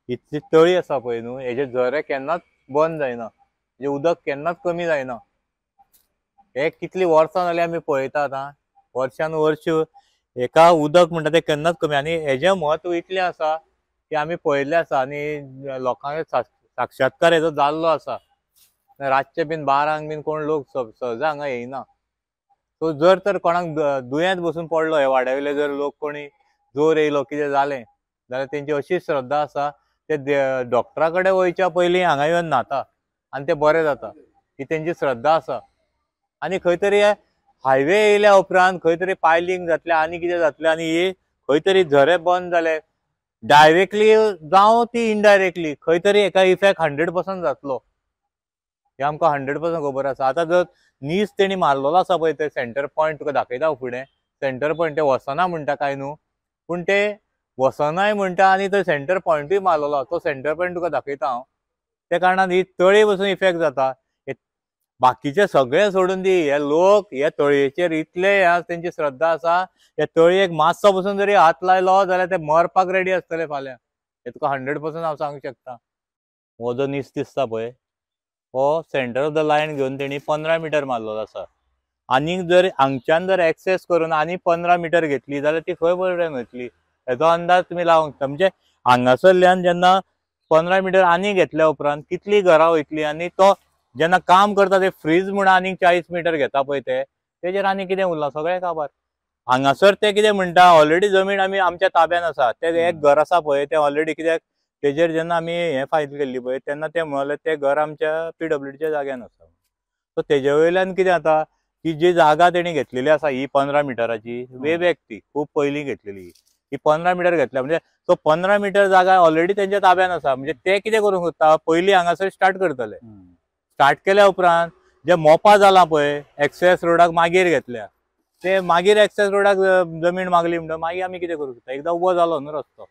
इतली तळी आसा पळय न्हू, हेजे झरे केन्नाच बंद जायना, म्हणजे उदक केन्नाच कमी जायना. हे कितली वर्सां जाली आमी पळयता आतां, वर्सान वर्स हेका उदक म्हणटा तें केन्नाच कमी. आनी हेजें म्हत्व इतलें आसा की आमी पळयल्लें आसा आनी लोकांक साक्षात्कार हेजो जाल्लो आसा. रातचे बीन 12 बीन कोण लोक सहजा हांगा येयना. सो जर तर कोणाक दुयेंत बसून पडलो हे वाड्या वयले जर लोक कोणी जोर येयलो कितें जालें जाल्यार तेंची अशी श्रद्धा आसा ते डॉक्टरा कडेन वयच्या पयलीं हांगा येवन न्हाता आनी ते बरे जाता, ही तेंची श्रद्धा आसा. आनी खंय तरी हायवे येयल्या उपरांत खंय तरी पायलिंग जातलें आनी कितें जातलें आनी ही खंय तरी झरे बंद जाले डायरेक्टली जावं ती इनडायरेक्टली खंय तरी हेका इफेक्ट 100% जातलो, हें आमकां 100% खबर आसा. आतां जर नीस तेणी मारलेलो आसा पळय ते सेंटर पॉयंट तुका दाखयता फुडें, सेंटर पॉयंट ते वचना म्हणटा काय न्हू, पूण ते वचनाय म्हणटा आनी तो सेंटर पॉयंटूय मारलेलो, तो सेंटर पॉयंट तुका दाखयता हांव. त्या कारणान ही तळी बसून इफेक्ट जाता. बाकीचे सगळे सोडून दी, हे लोक हे तळयेचेर इतले तेंची श्रद्धा आसा, हे तळयेक मातसो बसून जरी हात लायलो जाल्यार ते मरपाक रेडी आसतले फाल्यां, हे तुका 100% हांव सांगूंक शकता. हो जो नीस दिसता पळय हो सेंटर ऑफ the line घेवन तेणी 15 मिटर मारलेलो आसा. आनीक जर हांगच्यान जर एक्सेस करून आनी 15 मिटर घेतली जाल्यार ती खंय पर्यंत वयतली हेजो अंदाज तुमी लावंक शकता. म्हणजे हांगासरल्यान जेन्ना 15 मिटर आनी घेतल्या उपरांत कितली घरां वयतली, आनी तो जेन्ना काम करता ते फ्रीज म्हूण आनीक 40 मिटर घेता पळय ते तेजेर आनी कितें उरलां सगळें काबार. हांगासर ते कितें म्हणटा ऑलरेडी जमीन आमी आमच्या ताब्यान आसा, ते एक घर आसा पळय ते ऑलरेडी कित्याक तेजेर जेन्ना आमी हें फायल केल्ली पळय तेन्ना ते म्हणले ते घर आमच्या PWDच्या जाग्यान आसा. सो तेजे वयल्यान कितें जाता की जी जागा तेणी घेतलेली आसा ही 15 मिटराची वे बॅक ती खूब पयलीं घेतलेली, ही 15 मिटर घेतल्या म्हणजे तो 15 मिटर जागा ऑलरेडी तेंच्या ताब्यान आसा. म्हणजे ते कितें करूंक सोदता पयलीं हांगासर स्टार्ट करतले, स्टार्ट केल्या उपरांत जे मोपा जाला पळय एक्सेस रोडाक मागीर घेतल्या, ते मागीर एक्सेस रोडाक जमीन मागली म्हणटा मागीर आमी कितें करूंक शकता, एकदां उबो जालो न्हू रस्तो,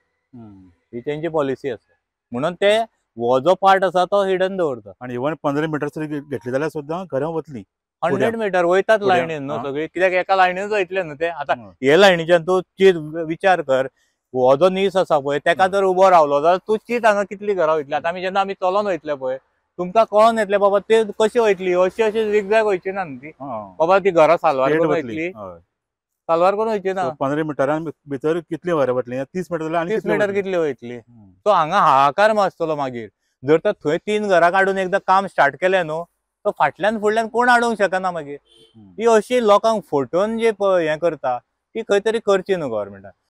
ही तेंची पॉलिसी आसा. म्हणून ते हो जो पार्ट आसा तो हिडन दवरता. आनी इवन 15 मिटर घेतली जाल्यार सुद्दां घरां वतली 100 मिटर वयतात लायनीन न्हू सगळी, कित्याक एका लायनीन वयतले न्हू ते. आतां हे लायनीच्यान तूं चीत विचार कर, हो जो नीस आसा पळय तेका जर उबो रावलो जाल्यार तूं चीत हांगा कितली घरां वयतली. आतां आमी जेन्ना आमी चलोन वयतले पळय तुमकां कळोन येतलें बाबा ते कशी वयतली, अशी अशी झिगझॅग वयची ना न्हू ती, बाबा ती घरां साल्वार करून वयतली, साल्वार करून वयची ना. 15 मिटरां भितर कितली घरां वतली, 30 मिटर जाल्यार 30 मिटर कितली वयतली. सो हांगा हाहाकार माजतलो मागीर. जर तर थंय 3 घरां काडून एकदां काम स्टार्ट केलें न्हू तो फाटल्यान फुडल्यान कोण हाडूंक शकना मागीर. ही अशी लोकांक फटोवन जे हें करता ती खंय तरी करची न्हू गव्हर्मेंटान.